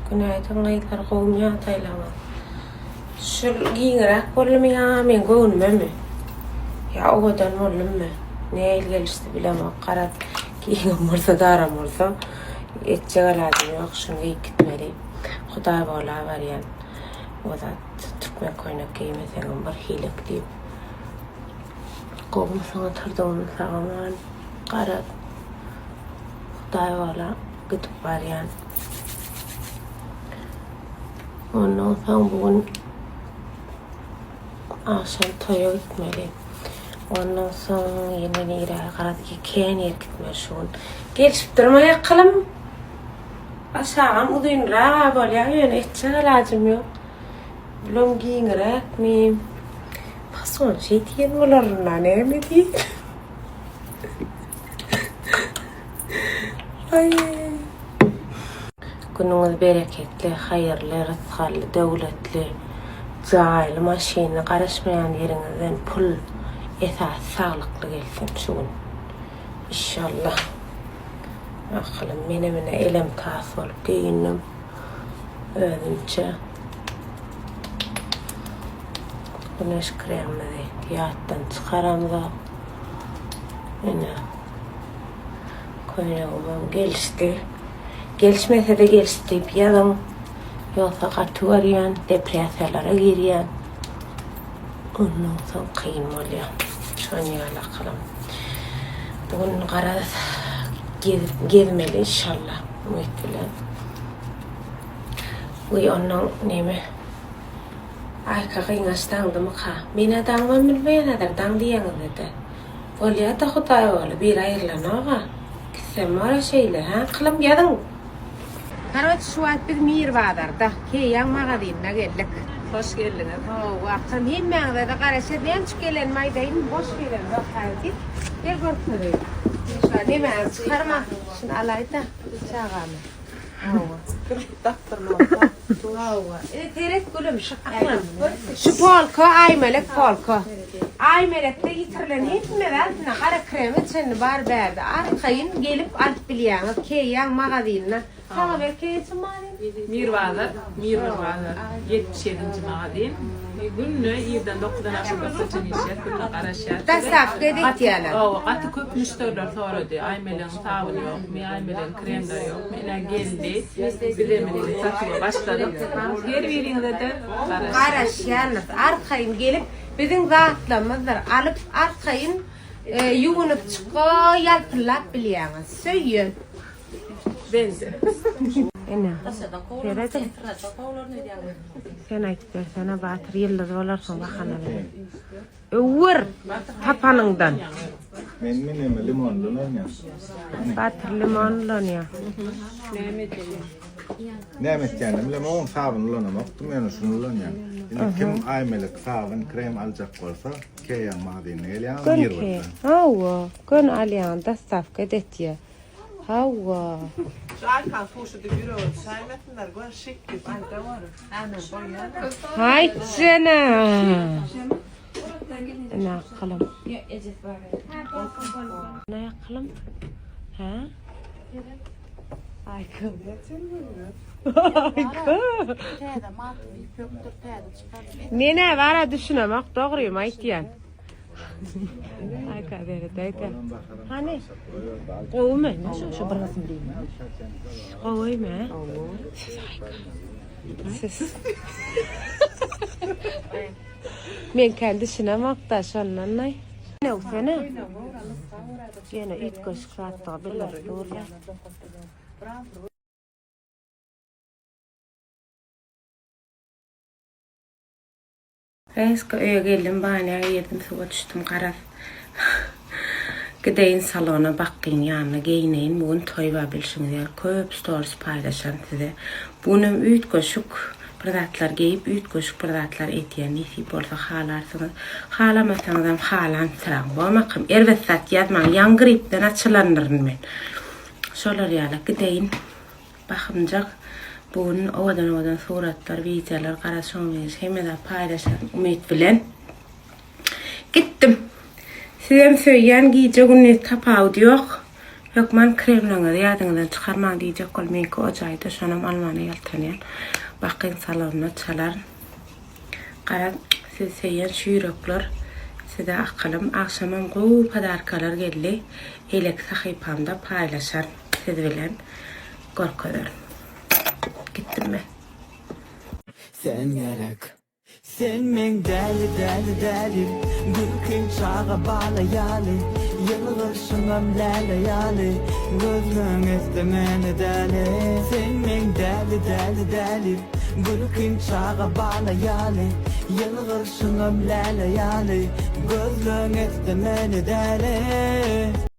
Günaýdyn gyzlar gowumy ýagdaýlaryňyz? Şul giňiräk boldumy ýa meň göwnümemi? Ýa owadan boldumy? Nähili gelişdi bilemok. Garaz giňem bolsa daram bolsa etjek alajym ýok şuny geýip gitmeli. Hudaýbola barýan. O zat türkmen köýnek geýmeseňem bir hilek diýip. Gowumysyň oturdygym sag-aman. Garaz Hudaýbola gidip barýan. Ondan soň bu gün agşam toýa gitmeli. Ondan soň ýene nirä garaz kän ýer gitmeli şu gün. Gelişipdirmi aýakgylym? Aşagam uzynrak-a bolýar, ýöne etjek alajym ýok. Bulam giňiräkmi? Fason şeý diýen bolaryn-a, näme diýeýin? Aý. Günüňiz bereketli, haýyrly, rysgally, döwletli, jaýly, maşynly, garaşmaýan ýeriňizden pul, esasy saglykly gelsin şu gün. Inşallah. Akylym menem ine elem tas bolup geýindim. Özümçe. Güneş kremimizi ýatdan çykaramzok. Ine. Köýnegimem gelişdi. Gelişmese-de gelişdi diýip ýazyň. Ýogsa gaty görýän, depressiýalara girýän. Ondan soň kyn bolýar. Şon ýaly akylym. Bu gün garaz gezip gezmeli inşallah umyt bilen. Wiý ondan neme Aýka gyňaç daňdymyka? Men-ä daňybam bilmeýän häzir daň diýeňizde-de. Bolýa-da Hudaý ogly, biri aýrylanok-a. Gitsem bor-a şeýle, hä, kylym, ýazyň! Karoç, şu wagt biz Mir bazarda, Keýaň magazynyna geldik. Hoş geldiňiz. Hawa, akşam hemmäňize-de garaşýas. Näme üçin gelenimi aýdaýynmy? Boş gelemzok häzir. Gel görkezeýin. Şu nemäňi çykarma. Şuny alaý-da, çagamy. Hawa. Hawa. Ine seret gülüm, şu Şu polka Aýmelek polka. Aýmelekde ýitirilen hemme zat ine gara kreme çenli bar bärde. Arkaýyn gelip alyp bilýäňiz Keýýaň magazynda. Saňa ber Keýýaçym magazyn. Mir bazar, Mir bir bazar, 77-nji magazyn. Günde irden dokuzdan agşam dokuza çenli işleýäs, günde garaşýas. Dostawka edýärler. Hawa, gaty köp müşderiler sorady. Aýmelegiň sabyny ýokmy, Aýmelegiň kremleri ýokmy? Ine geldi. Bizem indi satuwa başladyk. Her biriňize-de garaşýarys. Garaşýarys. Arkaýyn gelip, biziň zatlarymyzdyr. Alyp, arkaýyn ýuwunyp çyka, ýalpyldap bilýäňiz. Söýýän. Bende. Ine. Serediň. Sen aýdyp bersene Batyr ýyldyz bolarsyň bahana bilen. Öwür tapanyňdan. Men men eme limon ulanýan. Batyr limon ulanýar. Näme etýänimi bilemok, sabyn ulanamakdym, ýöne şuny ulanýan. Indi kim Aýmelek sabyn, krem aljak bolsa, Keýaň magazynyna gelýän, Göni. Hawa, göni alýan, dostawka edetýär. Hawa. Şu Aýkan suşy diýip ýürege düşäýmesinler, gör şik diýip aýdaweri. Ämen bolýa. Haýt jana. Ine akylym. Ine akylym. Hä? Aýka. Aýka. Täze matly ýüpekdir, täze çykardy. Men-ä bara düşünemok, dogrymy aýtýan. Aýka beredeýdi. Hany? Gowumy? Şu şu bir gysym diýme. Gowymy? Siz Aýka. Siz. Men kendi düşünemok-da şondan naý. Newsene. Ýene üýtgeşik zatdygy bildirip durlar. Reska öýe geldim banýa girdim suwa düşdüm garaz gideýin salona bakgyň ýanyna geýineýin bu gün toý bar bilşiňiz ýaly köp stories paýlaşaryn size bu günem üýtgeşik bir zatlar geýip üýtgeşik bir zatlar edýän nesip bolsa halarsyňyz halamasaňyzam halansyraň bomakam erbet zat ýazmaň ýaňy gripden açylandyryn men şolar ýaly gideýin bahymjak. Bu gün owadan-owadan suratlar, wideolar, garaz şoňa meňzeş hemme zat paýlaşaryn umyt bilen. Gitdim. Sizem söýýän gije gündiz tapawudy ýok. Hökman kremleriňizi ýadyňyzdan çykarmaň diýjek bol meňki o jaýda şonam almana ýaltanýan. Bakyň salonda çalaryn. Garaz sizi söýýän şu ýürekler size akylym. Agşamam gowy podarkalar geldi. Eýleki sahypamda paýlaşaryn siz bilen görkezerin. Gitdim men. Sen gerek. Sen meň däli däli dälim Gülkiň çaga bala ýaly Ýylgyrşyňam läle ýaly Gözleň etse meni däli Sen meň däli däli dälim Gülkiň çaga bala ýaly Ýylgyrşyňam läle ýaly Gözleň etse meni däli.